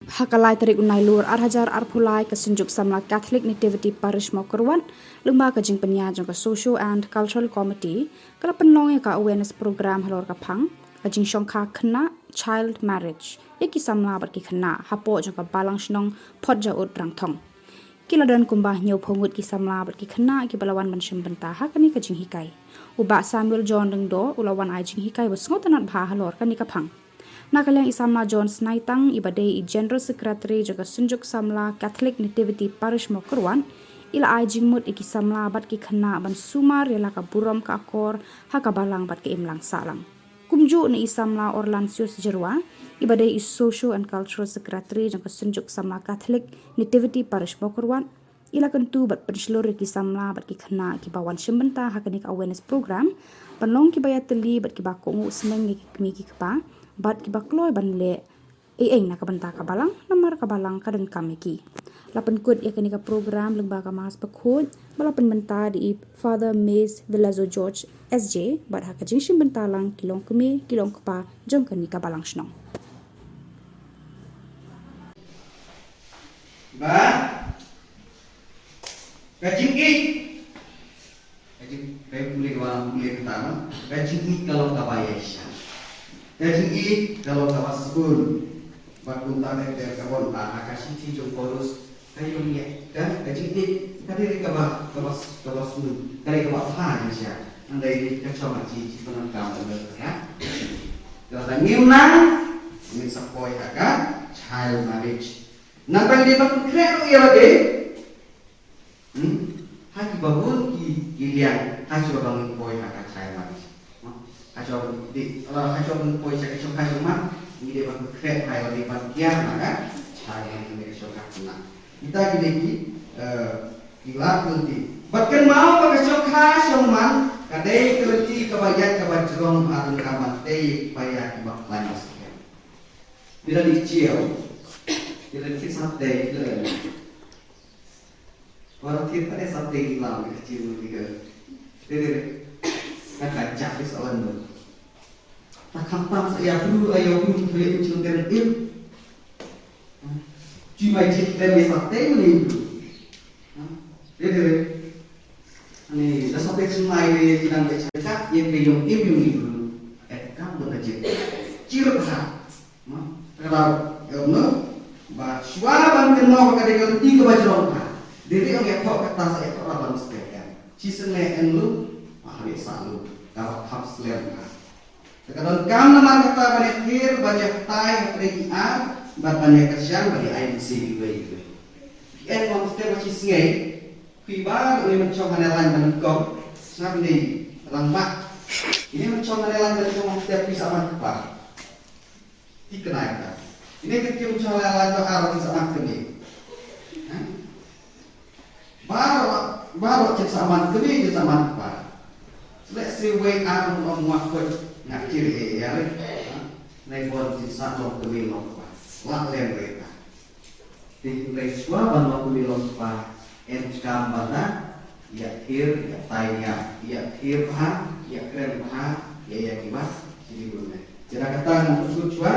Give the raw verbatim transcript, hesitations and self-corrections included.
Ha ka lai tarik u Nailur ar hajar arphew lai, ka Synjuk Samla Catholic Nativity Parish Mawkyrwat, lyngba ka jingpynïaid jong ka Social and Cultural Committee, ka la pynlong ïa ka awareness program halor ka phang ka jingshongkha khynnah, child marriage, ïa ki samla bad ki khynnah hapoh jong ka Balang Shnong Photjaud, Drangthong. Ki la don kumba hynñiewphew ngut ki samla bad ki khynnah kiba la wan ban shim bynta ha kane ka jinghikai. U Bah Samuel John Lyngdoh u la wan ai jinghikai ba sngewtynnat bha halor kane ka phang. Na ka liang i samla John Snaitang, iba dei i General Secretary jong ka Synjuk Samla Catholic Nativity Parish Mawkyrwat, i la ai jingmut ïa ki samla bad ki khynnah ban sumar ïa la ka burom ka akor ha ka balang bad ka imlang sahlang. Kumjuh na i samla Orlansius Jyrwa, iba dei i Social and Cultural Secretary jong ka Synjuk Samla Catholic Nativity Parish Mawkyrwat, i la kyntu bad pynshlur ïa ki samla bad ki khynnah kiba wan shim bynta ha kane ka awareness program ban long kiba ïatylli bad kiba kohnguh sneng ïa ki kmie ki kpa bad kiba kloi ban leh ei ei na ka bynta ka balang, namar ka balang ka donkam ïa ki. La pynkut ïa kane ka program lyngba ka Mass Bakhuid ba la pynmynta da i Father Mace Velazo George S J, bad ha ka jingshim bynta lang ki longkmie ki longkpa jong kane ka Balang Shnong. Ba ka jingïeit, ka jing, ka jingpule, ka pule kata, no? Ka jingïeit ka long kaba ïaishah. Ka jingïeit ka long kaba sbun. Bad kumta ka, ka, ka bynta ha ka shithi jong Paulus, ka ïong ïa ka, ka jingïeit ka dei kaba, kaba, kaba sbun, ka dei kaba bha ïaishah. Hynrei ka shong ha shi, shi pyndonkam ka, ka, ka, ka ngim nang, ngim sa poi ha ka child marriage. Nangta ngi dei ban pynkhreh ruh ïa lade. Hmm? Ha kiba bun ki, ki liang, ha shuwa ba ngin poi ha ka child marriage. Ha shuwa ba ngin, ha shuwa ba ngin poi sha ka shongkha shongman, ngi dei ban pynkhreh ha ïa lade ban kiar na ka child marriage, ka shongkha khynnah. Kita ki dei ki, eh, ki lad lynti. Bad kynmaw ba ka shongkha shongman ka dei ka lynti kaba ïaid kaba jrong, ha donkam ban tei ïa ki paia kiba khlaiñ ba skhem. Phi la dih jaiñ, phi la dih satei, phi la dih. Ba la thied pat ïa satei ïa lam ïa ka jingmut ïa ka. Dei dei. Ka ka jak ïa sa wan. Ta kham tam sa ïa bru, ïa bru, ïa bru jong ka im. Ju mai jit lem ïa satei ïa bru. Dei dei. Ani da satei jingmai ïa ki nang beit sha ka ïa ka ïong im ïong im bru. Eh, kam bun ka jit. Chirut ha. Ka daw, ïa, no? Ba shuwa ban kynmaw ba ka dei ka lynti kaba jrong ka. Dei dei ong ïathoh kata sa ïathoh la ban stet em. Shisien leh em lu, ma ha dei sa lu. Kaba kham slem ka. Te ka donkam namar kata ban ïathir, ban ïatai ha pdeng ki ar, bad ban ïakyrshan, ban ïa ai mynsiem iwei iwei. Ki en ong step ba shisnei, phi ba uni mynchong hane lain ban kong, sngap ni rangbah. Ini mynchong hane lain ban kong step phi sa ban kpa. Ti kynai ka. Ine ka kim chong la la ka ar ti sa mak kane. Ha? Baroh, baroh ti sa mak kane, ti sa mak pa. Let's say wei ar mo mo khot nga kiri e ya re. Ha? Nai bon ti sa long kane long pa. La lem re ta. Te hynrei shuwa ban long kmie long kpa, em kam ban da ïa thir, ïa tai nia, ïa thir bha, ïa kren bha ïa ïa kiba ki dei bun ne. Te na kata ngan kut shuwa.